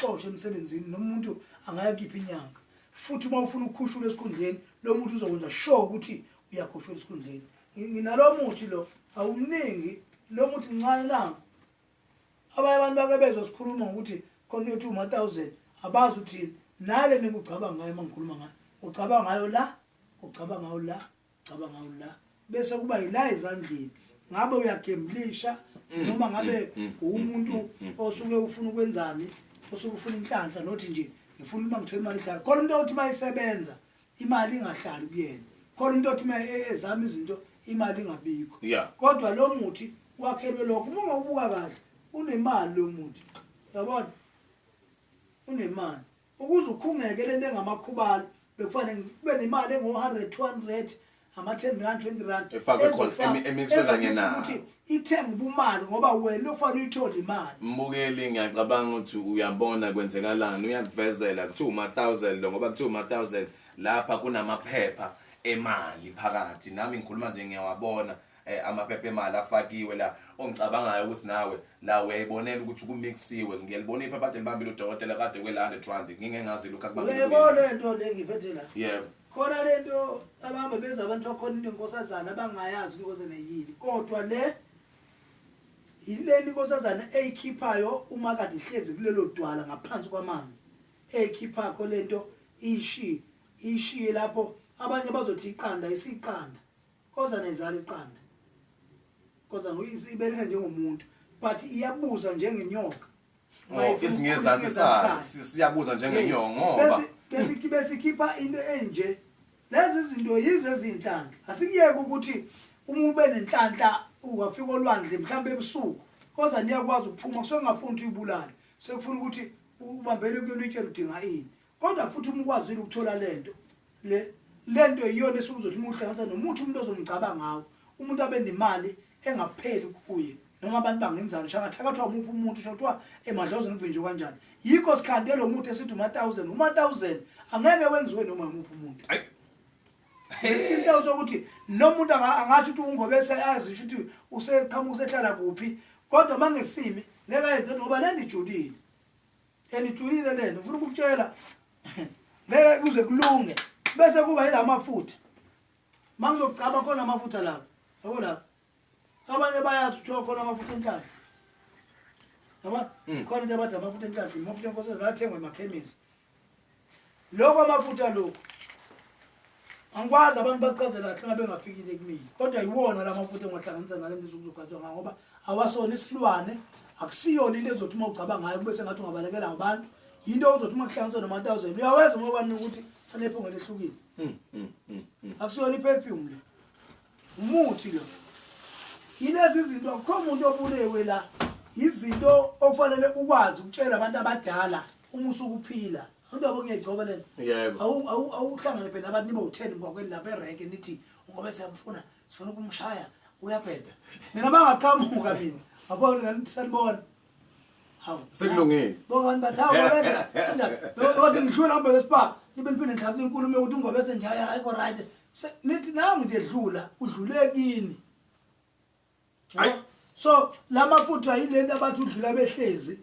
akuxoshe emsebenzini noma umuntu angaya kiphi inyanga. Futhi uma ufuna ukukhushulwa esikhundleni, lo muthi uzokwenza sure ukuthi uyakhushulwa esikhundleni. Nginalo muthi lo, awumningi, lo muthi mncane nangu. Abanye abantu bake bezwa sikhuluma ngokuthi khona into yokuthi uma-thousand, abazi uthini. Nale mina ngicabanga ngayo uma ngikhuluma ngayo, ucabanga ngayo la, ucabanga ngayo la, ucabanga ngayo la, bese kuba yila ezandleni. Ngabe uyagemblisha noma ngabe umuntu osuke ufuna ukwenzani, osuke ufuna inhlanhla, nothi nje ngifuna uma ngithola imali ihlala. Khona umuntu othi uma isebenza imali ingahlali kuyena, khona umuntu othi uma ezama izinto imali ingabikho. Kodwa lo muthi wakhelwe lokho. Uma ungawubuka kahle unemali lo muthi, uyabona, unemali. Ukuze ukhungeke lento engamakhubalo bekufanele kube nemali engo-100, 200, ama-10 rand, 20 rand, Efakwe khona, emixwe kanye nawo. Ukuthi ithenge ubumali, ngoba wena okufanele uyithole imali. Mbukeli, ngiyacabanga ukuthi uyabona kwenzekalani. Uyakuvezela kuthiwa uma-thousand lo, ngoba kuthiwa uma-thousand lapha kunamaphepha emali phakathi. Nami ngikhuluma nje ngiyawabona amaphepha emali afakiwe la. Ongicabangayo ukuthi nawe la uyayibonela ukuthi kumixiwe. Ngiyalibona iphepha kade libambile udokotela kade kwela 100 rand, ngingengazi lokhu akubambile. Uyayibona lento le ngiphethe la? Yebo. Khona lento abahamba beza abantu bakhona into enkosazana abangayazi inkosazana yini, kodwa le yileni inkosazana eyikhiphayo uma kade ihlezi kulelo dwala ngaphansi kwamanzi, eyikhipha lento ishiye, ishiye lapho. Abanye bazothi iqanda, isiqanda inkosazana izala iqanda, inkosazana ibeletha njengomuntu, but iyabuza njengenyoka. Oh, isingezansi sayo siyabuza njengenyongo ngoba bese besikhipha into enje. Lezi zinto yizo ezinhlanhla. Asikuyeke ukuthi uma ube nenhlanhla ungafika olwandle mhlawumbe ebusuku, kodwa niyakwazi ukuphuma, kusuke kungafuni ukuthi uyibulale, sekufuna ukuthi ubambele kuyona uyitshele udinga ini. Kodwa futhi uma ukwazile ukuthola lento le, lento iyona esuke uzothi uma uhlanganisa nomuthi umuntu ozomgcaba ngawo, umuntu abe nemali engapheli kuye, noma abantu bangenzani, ngisho angathakathwa umuphi umuntu, ngisho kuthiwa emadlozini kuvinjwe kanjani. Yikho sikhande lo muthi esithi uma-thousand. Uma-thousand angeke wenziwe noma yimuphi umuntu. Isiqiniseko sokuthi lo muntu angathi ukuthi uNgobese azisho ukuthi useqhamuka usehlala kuphi, kodwa mangesimi ngeke ayenze ngoba le nto ijulile, and ijulile le nto. Ngifuna ukukutshela, ngeke kuze kulunge bese kuba yila mafutha. Mangizogcaba khona amafutha lapha, yabo lapha abanye bayazi kuthiwa khona amafutha enhlanhla, yabo. Khona into abathi amafutha enhlanhla, amafutha enkosazana athengwa emakhemisi. Lokho amafutha lokhu angikwazi abantu bachazela kahle uma bengafikile kumina, kodwa yiwona la mafutha engiwahlanganisa nale nto ezokuzogcatshwa ngayo, ngoba awasona isilwane, akusiyona into ezothi uma ugcaba ngayo kube sengathi ungabalekela ngabantu. Yinto ozothi uma kuhlanganiswa noma-thousand uyaweza uma banika ukuthi anephunga lehlukile. Akusiyona i-perfume le, umuthi lo. Yilezi zinto, akukho muntu obulewe la. Izinto okufanele ukwazi ukutshela abantu abadala uma usukuphila. Abantu abo ngiyayigcoba lento. Yebo. Awuhlangane phela nabantu nibe u-10 mgwaqweni lapha erenke, nithi ngoba siyamfuna, sifuna ukumshaya, uyabheda. Mina bangaqhamuka mina ngabona sanibona. Hawu. Sekulungile. Bonke abantu bathi hawu Ngobese kanjani? Kodwa ngidlula ngibheke esipa, nibe niphinde nihlaza inkulumo yokuthi uNgobese nje hayi ayikho right. Nithi nangu nje dlula, udlule kini. Hayi. So lamafutha yilento abathi udlula behlezi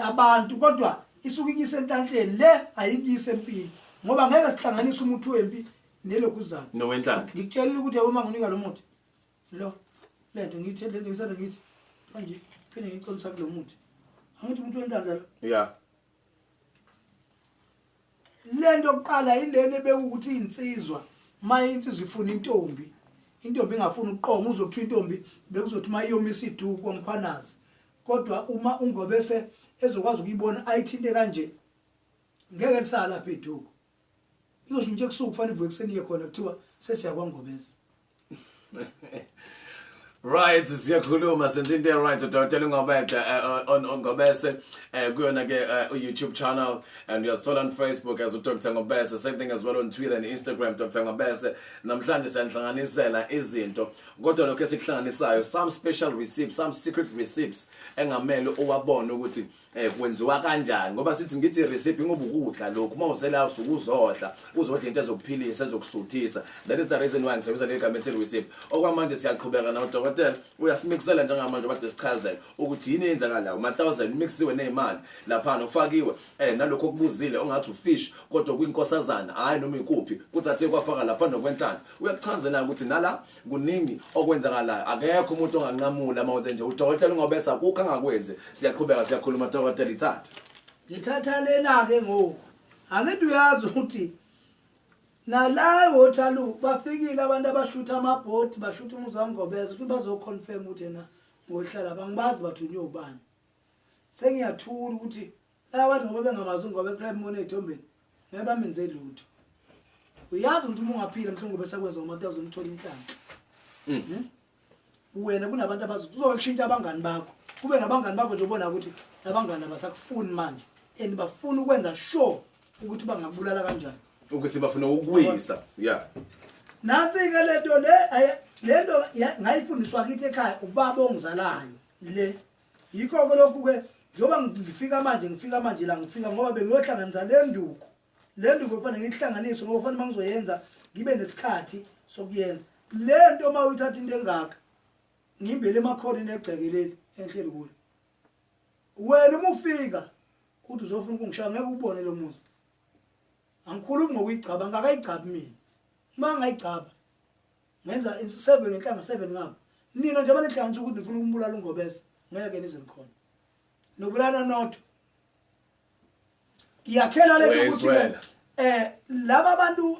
abantu, kodwa isuke ikuyise enhlanhleni le, ayikuyise empini, ngoba ngeke sihlanganise umuthi wempi nelokhuzana nowenhlanhla. Ngikutshelile ukuthi yabo uma nginika lo muthi lo, lento ngithi lento ngisale ngithi kanje phinde ngiqondisa kulo muthi, angithi umuntu wenhlanhla lo. Lento yokuqala yilena ebekuthi insizwa, uma insizwa ifuna intombi, intombi ingafuni ukuqoma, uzokuthiwa intombi bekuzothi uma iyomisa iduku kwaMkhwanazi, kodwa uma uNgobese ezokwazi ukuyibona ayithinte kanje, ngeke lisala lapha iduku, izoshintsha ebusuku, kufanele ivuke ekuseni iye khona, kuthiwa sesiya kwaNgobese. Right, siyakhuluma senza into right, Dr. Ngobese on Ngobese kuyona ke YouTube channel, and uyasithola on Facebook as uDr Ngobese, same thing as well on Twitter and Instagram, Dr Ngobese. Namhlanje siyanhlanganisela izinto, kodwa lokho esikuhlanganisayo, some special receipts, some secret receipts engamele uwabone ukuthi Kwenziwa kanjani ngoba sithi ngithi recipe ngoba ukudla lokhu uma usela usuke uzodla uzodla into ezokuphilisa ezokusuthisa. That is the reason why ngisebenzisa leli gama elithi recipe. Okwamanje siyaqhubeka nawo dokotela, uyasimixela njengamanje bade sichazele ukuthi yini eyenzakalayo. Ma-1000 mixiwe ney'mali laphana ufakiwe nalokho okubuzile ongathi ufish kodwa kwinkosazana hhayi noma ikuphi kuthathe kwafaka lapha nokwenhlanhla. Uyakuchazela ukuthi nala kuningi okwenzakalayo, akekho umuntu onganqamula uma wenze nje. Udokotela ungobesa akukho angakwenzi. Siyaqhubeka siyakhuluma dokotela, ithathe. Ngithatha lena-ke ngoku. Angithi uyazi ukuthi nala eWaterloo bafikile abantu abashutha amabhodi, bashutha umuzi kaNgobese ukuthi bazoconfirm ukuthi yena ngohlala bangibazi bathunywe ubani. Sengiyathula ukuthi laba bantu ngoba bengamazi uNgobese kuphela bembona ey'thombeni ngeke bamenze lutho. Uyazi ukuthi uma ungaphila mhlawumbe uNgobese akwenza ngomata uzomthola inhlanhla. Wena kunabantu abazi kuzoke kushintsha abangani bakho, kube nabangani bakho nje ubona ukuthi labangani abasakufuni manje and bafuna ukwenza sure ukuthi bangakubulala kanjani, ukuthi bafuna ukuwisa. Yeah. Nansi-ke lento le lento ngayifundiswa kithi ekhaya ubaba ongizalayo le. Yikho-ke lokhu-ke njengoba ngifika manje, ngifika manje la ngifika ngoba bengiyohlanganisa le nduku. Le nduku kufanele ngiyihlanganise ngoba kufanele uma ngizoyenza ngibe nesikhathi sokuyenza. Le nto uma uyithatha into engaka ngimbele emakhoneni egceke leli engihleli kulo. Wena uma ufika uthi uzofuna ukungishaya ngeke ubone lo muzi. Angikhulumi ngokuyigcaba, ngingakayigcabi mina. Uma ngingayigcaba ngenza 7 ngenhlanga 7 ngapha. Nina njengoba nihlanganisa ukuthi nifuna ukumbulala uNgobese, ngeke nize nikhona. Nobulala nodwa. Iyakhela lento ukuthi Uyayizwela. Laba bantu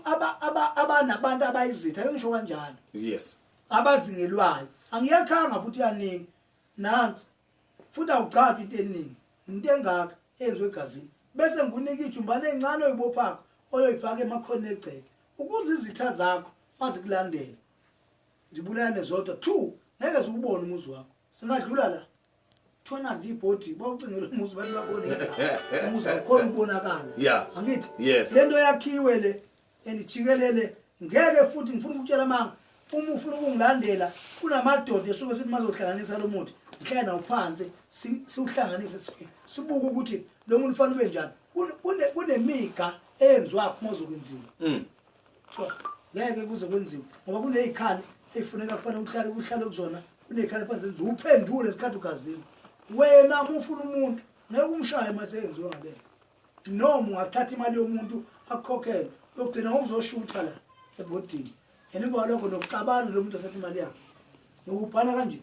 abanabantu abayizitha, ake ngisho kanjalo. Abazingelwayo. Angiyakhanga futhi yaningi. Nansi. Futhi awugcaphi into eningi. Into engaka eyenziwe egazini. Bese ngikunika ijumbane encane oyibophako oyoyifaka emakhoneni egceke. Ukuze izitha zakho mazikulandele. Zibulane zodwa. 2 ngeke ziwubone umuzi wakho. Singadlula la. Thona nje ibhodi bawucingela umuzi bantu babone igama. Umuzi awukhona ukubonakala. Angithi? Lento yakhiwe le endijikelele ngeke futhi ngifuna ukutshela amanga. Uma ufuna ukungilandela kunamadoda esuke sithi mazohlanganisa lo muthi ngihlale nawo phansi siwuhlanganise sibuke ukuthi lo muntu ufanele ube njani. Kunemiga eyenziwa uma uzokwenziwa. Kuthiwa ngeke kuze kwenziwe ngoba kunezikhali ezifuneka kufanele uhlale kuhlale kuzona, kunezikhali efanele zenziwe uphendule isikhathi ugazini. Wena uma ufuna umuntu ngeke umshaye uma seyenziwe ngale. Noma ungathatha imali yomuntu akukhokhele, uyogcina ngokuzoshutha la ebhodini. And emva kwalokho nokuxabana lo muntu othatha imali yakhe. Nokubhala kanje.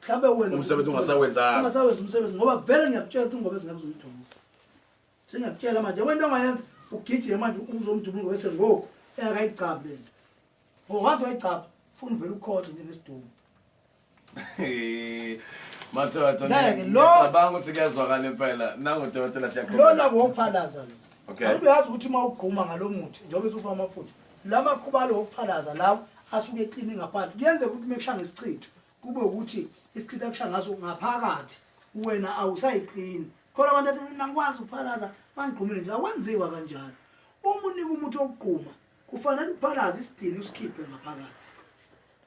Mhlawumbe wena umsebenzi ungasawenzanga. Ungasawenza umsebenzi ngoba vele ngiyakutshela ukuthi uNgobese ngeke uzumdubule. Sengiyakutshela manje wena ongayenza ugijime manje uzomdubula uNgobese ngoku engakayigcabi lento. Ngoba wathi wayigcaba funa uvele ukhohle njengesidumbu. Madoda, Ngeke, ngiyacabanga ukuthi kuyazwakala impela. Nangu dokotela siyaqhubeka. Lona ngokuphalaza lo. Awube uyazi ukuthi uma ugquma ngalo muthi njengoba esufa amafutha, la makhubalo okuphalaza lawo asuke eklini ngaphandle. Kuyenzeka ukuthi uma kushaya ngesichitho kube ukuthi isichitho akushaya ngaso ngaphakathi wena awusayiklini. Khona abantu athi mina ngikwazi ukuphalaza bangigqumile nje, akwenziwa kanjalo. Uma unika umuthi wokugquma kufanele uphalaze isidini usikhiphe ngaphakathi.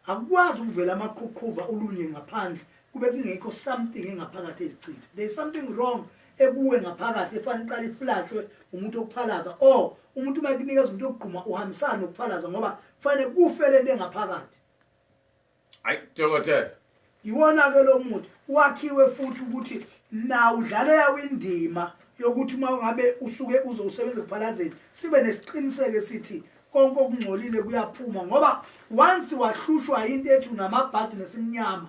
Akukwazi ukuvela amaqhuqhuva ulunye ngaphandle kube kungekho something engaphakathi ezichitho. There is something wrong ekuwe ngaphakathi efanele iqale iflashwe umuntu okuphalaza, or umuntu uma ekunikeza umuntu okugquma uhambisana nokuphalaza ngoba kufanele kufe lento engaphakathi. Hayi dokotela. Iwona ke lo muntu wakhiwe futhi ukuthi nawo udlala yawo indima yokuthi uma ngabe usuke uzowusebenza ekuphalazeni sibe nesiqiniseko esithi konke okungcolile kuyaphuma, ngoba once wahlushwa into ethi unamabhadi nesimnyama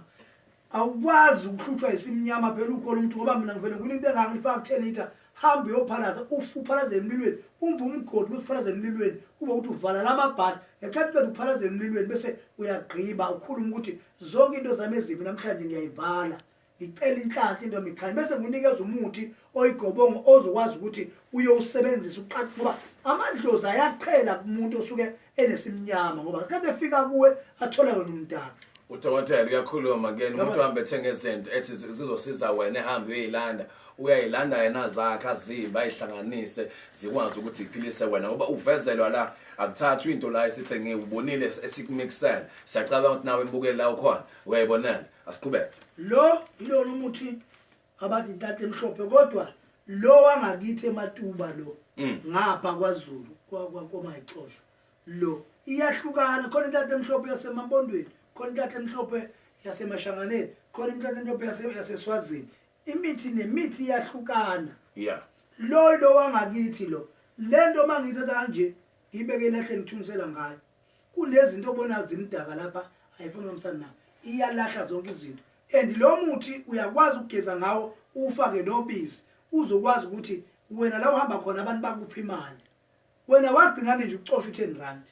awukwazi ukuhlushwa isimnyama phela ukhona umuntu, ngoba mina ngivele ngikuni into engaka ngifaka ku-10 liter, hamba uyophalaza, ufe uphalaze emlilweni, umbe umgodi bese uphalaza emlilweni, kube ukuthi uvala lamabhadi ngesikhathi uqeda ukuphalaza emlilweni bese uyagqiba ukhuluma ukuthi zonke into zami ezimbi namhlanje ngiyayivala, ngicela inhlanhla into yami ikhanye, bese ngikunikeza umuthi oyigobongo ozokwazi ukuthi uyowusebenzisa uqaqe, ngoba amadlozi ayaqhela kumuntu osuke enesimnyama, ngoba kade efika kuwe athola wena umntaka. Udokotela uyakhuluma kuyena umuntu ohamba ethenga izinto ethi zizosiza wena, ehambe uyoyilanda, uyayilanda yena zakhe azimbe ayihlanganise zikwazi ukuthi iphilise wena, ngoba uvezelwa la akuthathwa into la esithe ngiwubonile esikumixela. Siyacabanga ukuthi nawe mbukeli la ukhona uyayibonela. Asiqhubeke. Lo yilona umuthi Abathi inhlanhla emhlophe, kodwa lo wangakithi eMatuba lo, ngapha kwaZulu kwaMayixoshwa lo, iyahlukana. Khona inhlanhla emhlophe yaseMampondweni, khona inhlanhla emhlophe yaseMashanganeni, khona inhlanhla emhlophe yaseSwazini. Imithi nemithi iyahlukana. Lo wangakithi lo, lento mangiyithatha kanje ngiyibeke elahleni, ngithunisela ngayo, kunezinto obona zimdaka lapha, ayifuni ngomsana nawo, iyalahla zonke izinto. And lo muthi uyakwazi ukugeza ngawo, ufake nobisi, uzokwazi ukuthi wena la uhamba khona abantu bakupha imali. Wena wagcinane nje ukucosha u-10 rand,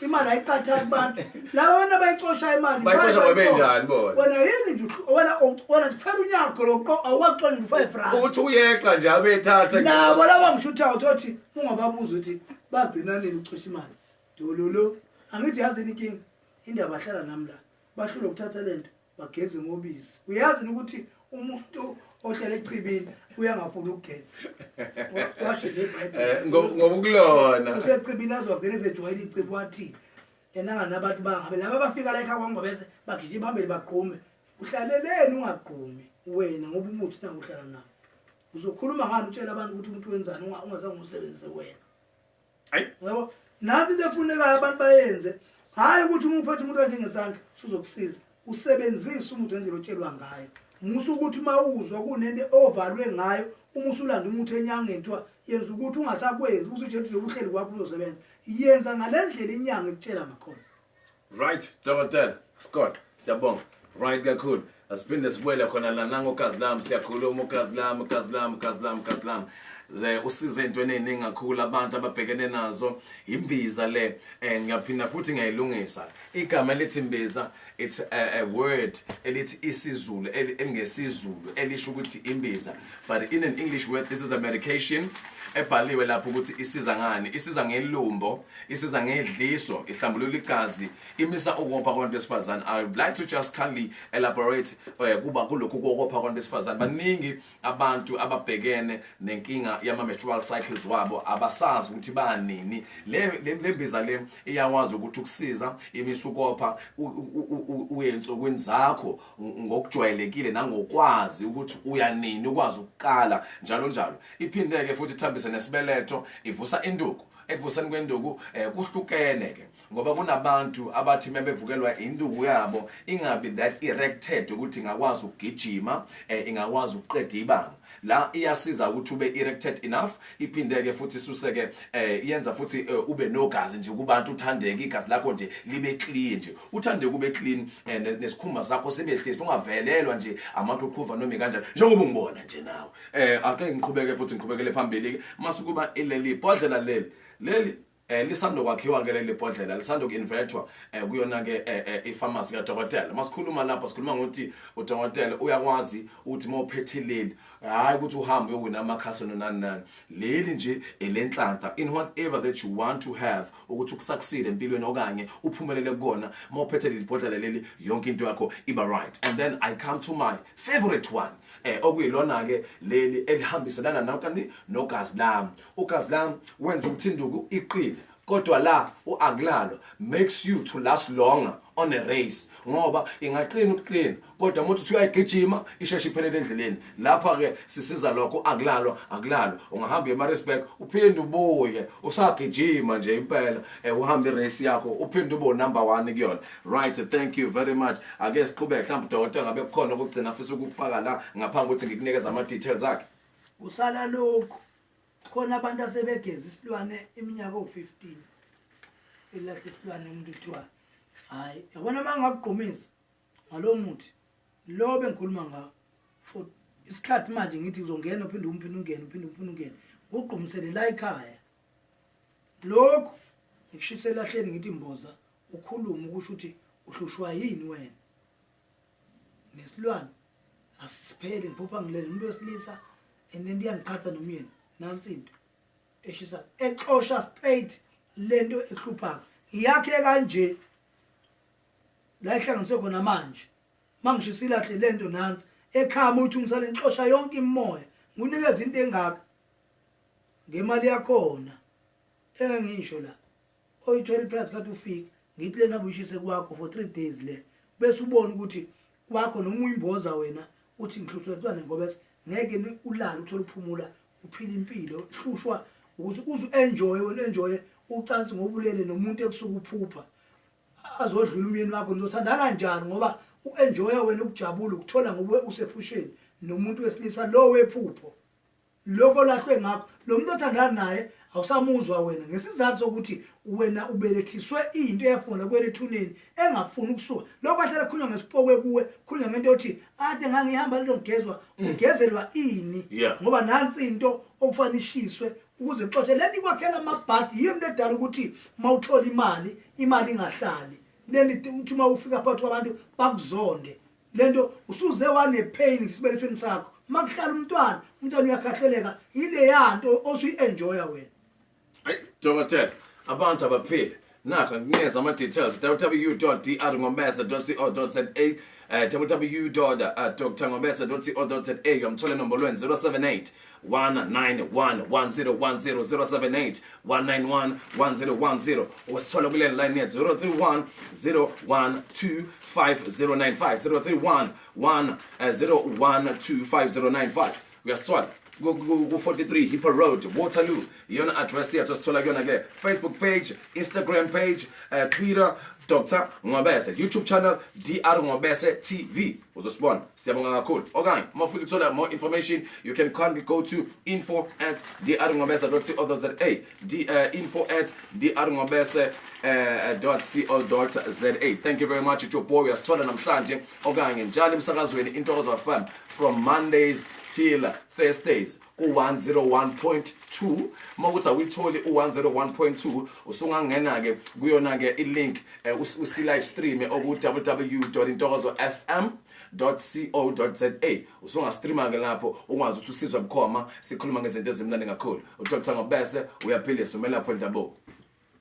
imali ayiqatha kubantu laba, abantu abayicosha imali. Bayicosha manje ngoba benjani bona? Wena yini nje wena wena kuphela unyaka lokho awukwacosha nje u-5 rand. Uthi uyeqa nje abethatha. Nabo laba ngishuthayo, uthi ungababuza ukuthi bagcina nini ukucisha imali. Dololo, angithi yazini inkinga, indaba ahlala nami la, bahlulwe ukuthatha lento bageze ngobisi. Uyazi ukuthi umuntu ohlala echibini uyangafuni ukugeza, washe neBhayibheli. Ngoba ukulona. Usechibini, azogcina esejwayele ichibi, wathi yena abantu bangabe laba bafika la ekhaya kwangobese bagijima phambili bagqume. Uhlaleleni ungagqumi wena? Ngoba umuthi nangu uhlala nawo, uzokhuluma ngani, utshela abantu ukuthi umuntu wenzani, ungazange usebenzise wena? Ayi. Yabo, nansi into efunekayo abantu bayenze. Hhayi ukuthi uma uphethe umuntu kanjengesandla suzokusiza, usebenzise umuthi ngendlela otshelwa ngayo. Musa ukuthi uma uzwa kunento ovalwe ngayo, uma usulanda umuthi enyangeni kuthiwa yenza ukuthi ungasakwenzi, usutshela ukuthi lobu uhleli kwakho uzosebenza. Yenza ngale ndlela inyanga ekutshela ngakhona. Right, dokotela Scott, siyabonga. Right kakhulu. Asiphinde sibuyele khona la nangogazi lami, siyakhuluma ugazi lami, ugazi lami, ugazi lami, ugazi lami. Ze usize entweni eziningi kakhulu abantu ababhekene nazo. Imbiza le, ngiyaphinda futhi ngiyayilungisa. Igama elithi imbiza, it's a word elithi isiZulu, elingesiZulu, elisho ukuthi imbiza. But in an English word, this is a medication ebhaliwe lapho ukuthi isiza ngani. Isiza ngelumbo, isiza ngedliso, ihlambulula igazi, imisa ukopha kwabantu besifazane. I would like to just kindly elaborate kuba kulokhu kokopha kwabantu besifazane. Baningi abantu ababhekene nenkinga yama menstrual cycles wabo, abasazi ukuthi banini. Le mbiza le iyakwazi ukuthi ukusiza imisa ukopha, uye ensukwini zakho ngokujwayelekile nangokwazi ukuthi uya nini, ukwazi ukukala njalo njalo. Iphinde-ke futhi ithambise nesibeletho, ivusa induku. Ekuvuseni kwenduku kuhlukene ke, ngoba kunabantu abathi mebevukelwa induku yabo ingabi that erected ukuthi ingakwazi ukugijima, ingakwazi ukuqeda ibanga. La iyasiza ukuthi ube erected enough. Iphinde-ke futhi isuse-ke, iyenza futhi ube nogazi nje kubantu, uthandeke, igazi lakho nje libe clean nje, uthandeke, ube clean, nesikhumba sakho sibe hlezi, ungavelelwa nje amaqhuqhuva noma kanjani, njengoba ungibona nje nawe. Ake ngiqhubeke futhi ngiqhubekele phambili-ke. Masukuba ileli bhodlela leli lisando kwakhiwa ke leli bhodlela, lisando ku-inventwa kuyona ke i-pharmacy kadokotela. Masikhuluma lapha sikhuluma ngokuthi udokotela uyakwazi ukuthi uma uphethe leli, hhayi ukuthi uhambe uyowina amakhasino nani nani, leli nje elenhlanhla in whatever that you want to have, ukuthi ukusucceed empilweni okanye uphumelele kukona. Uma uphethe leli bhodlela leli, yonke into yakho iba right. And then I come to my favorite one, okuyilona ke leli elihambiselana nakani nogazi lami. Ugazi lami wenza ukuthi induku iqine, kodwa la uakulalo makes you to last longer on a race, ngoba ingaqina ukuqina, kodwa uma uthi uyayigijima isheshe iphelele endleleni. Lapha ke sisiza lokho, akulalwa, akulalwa. Ungahamba eMaritzburg uphinde ubuye usagijima nje impela, uhambe irace yakho uphinde ube number 1 kuyona. Right, thank you very much. Ake siqhubeke, mhlawumbe udokotela ngabe kukhona ukugcina afisa ukufaka la ngaphambi kokuthi ngikunikeze ama details akhe. Kusala lokhu, khona abantu asebegeza isilwane iminyaka ewu-15, elahle isilwane, umuntu kuthiwa hayi, yabona, uma ngakugqumisa ngalo muthi lo bengikhuluma ngawo for isikhathi manje, ngithi uzongena uphinde umphinde ungene, uphinde uphinde ungene, ngugqumisele la ekhaya, lokhu ngikushise elahleni, ngithi mboza, ukhulume ukusho ukuthi uhlushwa yini wena nesilwane, asiphele. Ngiphupha ngilele umuntu wesilisa and lento iyangiqhatha nomyeni. Nansi into eshisa, exosha straight lento ehluphayo. Ngiyakhe kanje la ihlanganiswe khona manje, mangishisa ilahle lento, nansi ekhaya uthi ungisale ngixosha yonke imimoya, ngunikeza into engaka ngemali yakhona engisho la oyithola iprice kade ufika. Ngithi lena buyishise kwakho for 3 days le, bese ubone ukuthi kwakho noma uyimboza wena. Uthi ngihlushwa ngobese ngeke ulale uthole uphumula, uphila impilo hlushwa ukuthi uze enjoy wena, enjoy ucansi ngobulele nomuntu ekusuka uphupha azodlula umyeni wakho. Nizothandana kanjani ngoba u-enjoya wena ukujabula ukuthola ngoba usephusheni nomuntu wesilisa lo wephupho? Lokho lahlwe ngakho lo muntu othandana naye awusamuzwa wena, ngesizathu sokuthi wena ubelethiswe into eyafunda kwena ethuneni engafuni ukusuka. Lokho ahlala khulunywa ngesipokwe kuwe, khulunywa ngento yokuthi ade ngangihamba lento ngigezwa, ugezelwa ini? Ngoba nansi into okufanele ishiswe ukuze kuxotshe lento ikwakhela amabhadi. Yiyo into edala ukuthi uma uthola imali, imali ingahlali. Lento uthi uma ufika phakathi kwabantu bakuzonde. Lento usuze wane-pain esibelethweni sakho. Uma kuhlala umntwana, umntwana uyakhahleleka yileya nto osuyi-enjoya wena. Hayi dokotela, abantu abaphile. Nakho nginikeza ama-details: www.drngobese.co.za, www.drngobese.co.za. Uyamthola enombolweni 078 191 1010, 078 191 1010. Usithola kule line yethu 031 012 5095, 031 1 012 5095. Uyasithola ku-43 Hippo Road, Waterloo, iyona address yethu. Sithola kuyona-ke Facebook page, Instagram page, Twitter, Dr Ngobese, YouTube channel, Dr Ngobese TV, uzosibona. Siyabonga kakhulu. Okanye uma ufuna ukuthola more information, you can kindly go to info@drngobese.co.za, info@drngobese.co.za. Thank you very much. It's your boy. Uyasithola namhlanje okanye njalo emsakazweni Intokozo FM from Mondays till Thursdays ku-101.2. Uma kuthi awuyitholi u-101.2, usungangena-ke kuyona-ke i-link, usi-live stream oku-www.intokozofm co.za. Usungastreama-ke lapho, ukwazi ukuthi usizwe bukhoma sikhuluma ngezinto ezimnandi kakhulu. UDr Ngobese uyaphilisa, umelaphi wendabuko.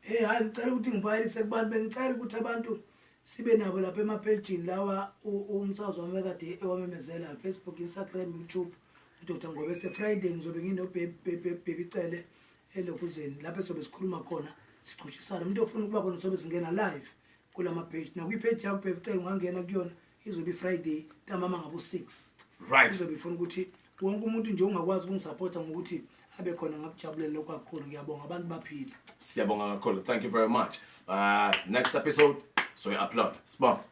Hey, hayi, ngicela ukuthi ngivalelise kubantu. Bengicela ukuthi abantu sibe nabo lapha emaphejini lawa umsakazo wami kade ewamemezela: Facebook, Instagram, YouTube, uDr Ngobese. Friday ngizobe ngino-Baby Cele elokhuzeni lapho esobe sikhuluma khona, siqhushisana. Umuntu ofuna ukuba khona, sobe singena live kulama page, nakwi-page yakho Baby Cele ungangena kuyona. Izobe i-Friday ntambama ngabo-6. Izobe ifuna ukuthi wonke umuntu nje ungakwazi ukungisapotha ngokuthi abe khona, ngakujabulela lokho kakhulu. Ngiyabonga, abantu baphile. Siyabonga kakhulu. Thank you very much. Next episode so upload. Sibonga.